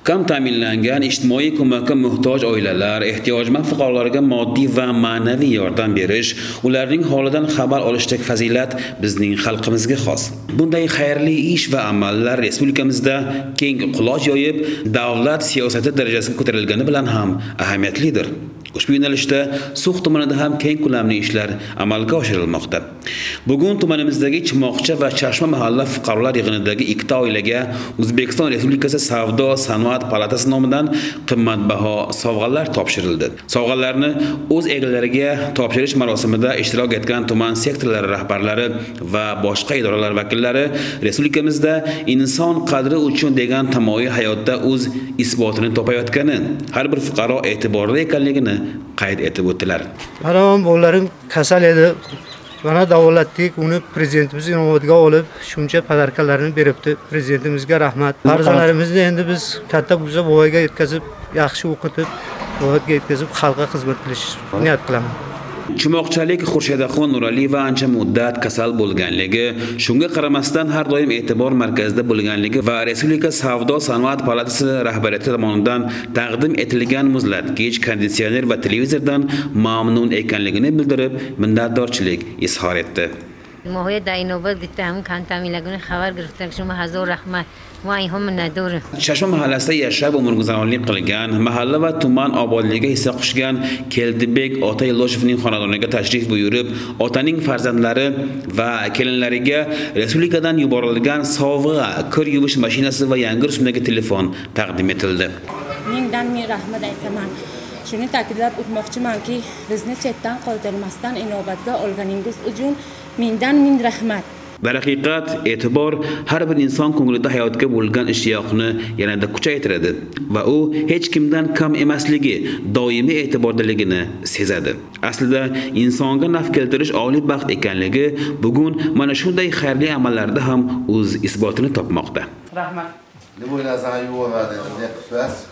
Kam ta'minlangan, ijtimoiy ko'makka muhtoj oilalar, ehtiyojmand fuqarolarga moddiy va ma'naviy yordam berish, ularning holidan xabar olishdek fazilat bizning xalqimizga xos. Bunday xayrli ish va amallar respublikamizda keng quloch yoyib, davlat siyosati darajasiga ko'tarilgani bilan ham ahamiyatlidir. Ushbu yo'nalishda So'x tumanida ham keng ko'lamli ishlar amalga oshirilmoqda. Bugun tumanimizdagi Chimoqcha va Chashma mahalla fuqarolar yig'inidagi ikkita oilaga O'zbekiston Respublikasi Savdo sanoat palatasi nomidan qimmatbaho sovg'alar topshirildi. Sovg'alarni o'z egalariga topshirish marosimida ishtirok etgan tuman sektorlari rahbarlari va boshqa idoralar vakillari respublikamizda inson qadri uchun degan tamoyil hayotda o'z isbotini topayotgani, har bir fuqaro e'tiborli ekanligini qayd etib o'tdilar. Mana bolalarim kasal edi. Mana davolatdik, uni prezidentimiz inobatga olib, shuncha podarkalarni beribdi. Prezidentimizga rahmat. Farzandlarimizni endi biz katta bo'lsa voyaga yetkazib, yaxshi o'qitib, voyaga yetkazib xalqqa xizmat qilish niyat qilaman. Chimoqchalik Xurshidaxon Nuraliyeva ancha muddat kasal bo'lganligi, shunga qaramasdan har doim e'tibor markazida bo'lganligi va Respublika Savdo sanoat palatasi rahbariyati tomonidan taqdim etilgan muzlatgich, konditsioner va televizordan mamnun ekanligini bildirib, minnatdorchilik izhor etdi. ماهای در این نوبت گرفته همون کم تمیلگون خبر گرفتن شما هزار رحمت ما اینها من نداره. Chashma mahallasida yashab umrguzaronlik qilgan, mahalla va tuman obodligiga hissa qo'shgan Keldibek ota Yo'ldoshovning xonadoniga tashrif buyurib, otaning farzandlari va kelinlariga respublikadan yuborilgan sovg'a, kir yuvish mashinasi va yangi rusumdagi telefon taqdim etildi. Mingdan ming rahmat aytaman. Shuni ta'kidlab o'tmoqchimanki, bizni chetdan qoldirmasdan inobatga olganingiz uchun mingdan ming rahmat. Darhaqiqat, e'tibor har bir inson ko'nglida hayotga bo'lgan ishtiyoqni yanada kuchaytiradi va u hech kimdan kam emasligi, doimiy e'tibordaligini sezadi. Aslida insonga naf keltirish oliy baxt ekanligi bugun mana shunday xayrli amallarda ham o'z isbotini topmoqda. Rahmat. Nima o'ylasan, yuvoradi, ne qilasiz?